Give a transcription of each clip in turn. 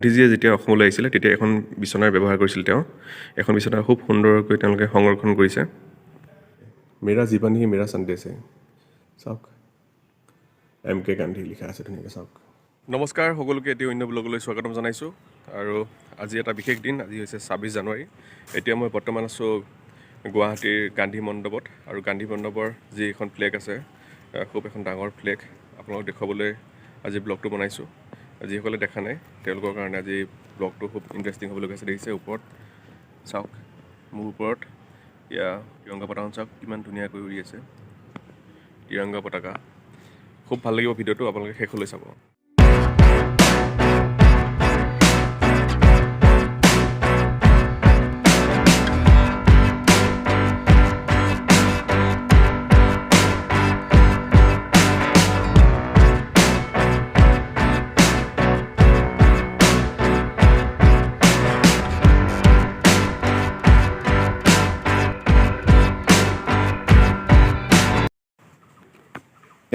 গান্ধীজীয়ে যেতিয়া অসমলৈ আহিছিলে তেতিয়া এখন বিচনাৰ ব্যৱহাৰ কৰিছিল তেওঁ। এখন বিচনা খুব সুন্দৰকৈ তেওঁলোকে সংৰক্ষণ কৰিছে। মেৰা জীৱন হি মেৰা সন্দেশ হে, চাওক এম কে গান্ধী লিখা আছে ধুনীয়াকৈ চাওক। নমস্কাৰ সকলোকে, এটি অন্য ব্লগলৈ স্বাগতম জনাইছোঁ। আৰু আজি এটা বিশেষ দিন, আজি হৈছে 26 জানুৱাৰী। এতিয়া মই বৰ্তমান আছোঁ গুৱাহাটীৰ গান্ধী মণ্ডপত। আৰু গান্ধী মণ্ডপৰ যি এখন ফ্লেগ আছে, খুব এখন ডাঙৰ ফ্লেগ, আপোনালোকক দেখুৱাবলৈ আজি ব্লগটো বনাইছোঁ। যিসকলে দেখা নাই তেওঁলোকৰ কাৰণে আজি ব্লগটো খুব ইণ্টাৰেষ্টিং হ'বলৈ গৈছে। দেখিছে ওপৰত চাওক, মোৰ ওপৰত এয়া তিৰংগা পতাকাখন চাওক কিমান ধুনীয়াকৈ উৰি আছে তিৰংগা পতাকা। খুব ভাল লাগিব ভিডিঅ'টো, আপোনালোকে শেষলৈ চাব।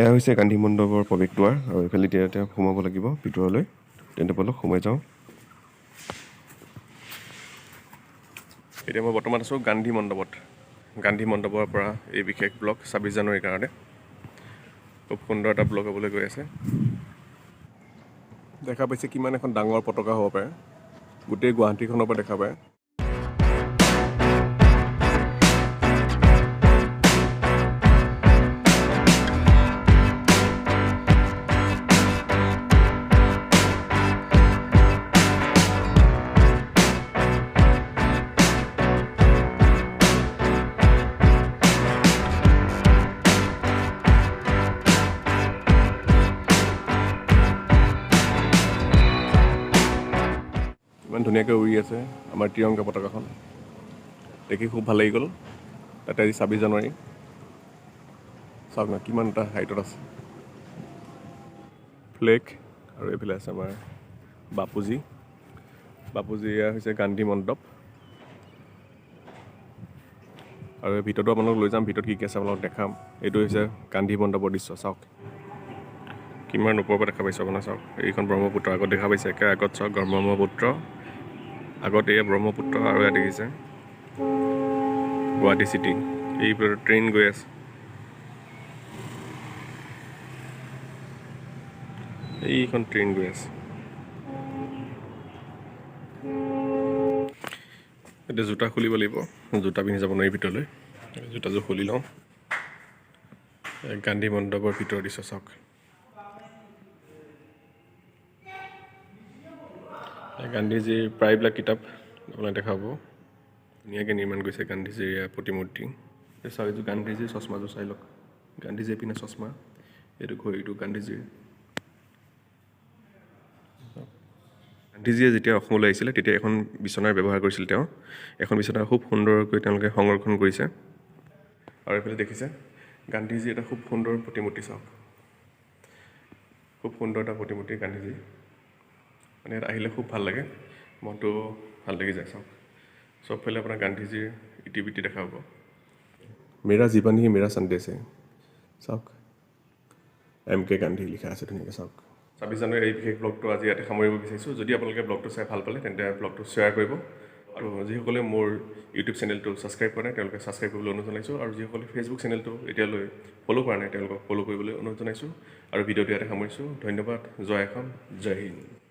এয়া হৈছে গান্ধী মণ্ডপৰ প্ৰৱেশদ্বাৰ আৰু এইফালে এতিয়া সোমাব লাগিব ভিতৰলৈ। তেন্তে ব'লক সোমাই যাওঁ। এতিয়া মই বৰ্তমান আছোঁ গান্ধী মণ্ডপত। গান্ধী মণ্ডপৰ পৰা এই বিশেষ ব্লগ 26 জানুৱাৰীৰ কাৰণে খুব সুন্দৰ এটা ব্লগ হ'বলৈ গৈ আছে। দেখা পাইছে কিমান এখন ডাঙৰ পতাকা হ'ব পাৰে, গোটেই গুৱাহাটীখনৰ পৰা দেখা পায়। ইমান ধুনীয়াকৈ উৰি আছে আমাৰ তিৰংগা পতাকাখন, দেখি খুব ভাল লাগি গ'ল। তাতে আজি 26 জানুৱাৰী, চাওক না কিমান এটা হাইটত আছে ফ্লেগ। আৰু এইফালে আছে আমাৰ বাপুজী। বাপুজী এয়া হৈছে গান্ধী মণ্ডপ। আৰু এই ভিতৰতো আপোনালোক লৈ যাম, ভিতৰত কি কি আছে আপোনালোক দেখাম। এইটো হৈছে গান্ধী মণ্ডপৰ দৃশ্য, চাওক কিমান ওপৰৰ পৰা দেখা পাইছে আপোনাৰ। চাওক এইখন ব্ৰহ্মপুত্ৰ আগত দেখা পাইছে, একে আগত চাওক ব্ৰহ্মপুত্ৰ, আগত এয়া ব্ৰহ্মপুত্ৰ। আৰু ইয়াত দেখিছে গুৱাহাটী চিটি, এই ট্ৰেইন গৈ আছে। এইখন ট্ৰেইন গৈ আছে। এতিয়া জোতা খুলিব লাগিব, জোতা পিন্ধি যাব নোৱাৰি ভিতৰলৈ, জোতাযোৰ খুলি লওঁ। গান্ধী মণ্ডপৰ ভিতৰৰ দৃশ্য চাওক। গান্ধীজীৰ প্ৰায়বিলাক কিতাপ আপোনাক দেখাব, ধুনীয়াকৈ নিৰ্মাণ কৰিছে গান্ধীজীৰ প্ৰতিমূৰ্তি। চাওক এইযোৰ গান্ধীজীৰ চশমাযোৰ চাই লওক, গান্ধীজীয়ে পিন্ধা চশমা, এইটো ঘড়ীটো গান্ধীজীৰ। গান্ধীজীয়ে যেতিয়া অসমলৈ আহিছিলে তেতিয়া এখন বিচনাৰ ব্যৱহাৰ কৰিছিল তেওঁ। এখন বিচনা খুব সুন্দৰকৈ তেওঁলোকে সংৰক্ষণ কৰিছে। আৰু এইফালে দেখিছে গান্ধীজীৰ এটা খুব সুন্দৰ প্ৰতিমূৰ্তি, চাওক খুব সুন্দৰ এটা প্ৰতিমূৰ্তি গান্ধীজীৰ। মানে ইয়াত আহিলে খুব ভাল লাগে, মনটো ভাল লাগি যায়। চাওক চবফালে আপোনাৰ গান্ধীজীৰ ইতিবৃত্তি দেখা পাব। মেৰা জীৱন হি মেৰা সন্দেশ হে, চাওক এম কে গান্ধী লিখা আছে ধুনীয়াকৈ চাওক। 26 জানুৱাৰীৰ এই বিশেষ ব্লগটো আজি ইয়াতে সামৰিব বিচাৰিছোঁ। যদি আপোনালোকে ব্লগটো চাই ভাল পালে তেন্তে ব্লগটো শ্বেয়াৰ কৰিব। আৰু যিসকলে মোৰ ইউটিউব চেনেলটো ছাবস্ক্ৰাইব কৰা নাই তেওঁলোকে ছাবস্ক্ৰাইব কৰিবলৈ অনুৰোধ জনাইছোঁ। আৰু যিসকলে ফেচবুক চেনেলটো এতিয়ালৈ ফ'ল' কৰা নাই তেওঁলোকক ফ'ল' কৰিবলৈ অনুৰোধ জনাইছোঁ। আৰু ভিডিঅ'টো ইয়াতে সামৰিছোঁ। ধন্যবাদ। জয় অসম, জয় হিন্দ।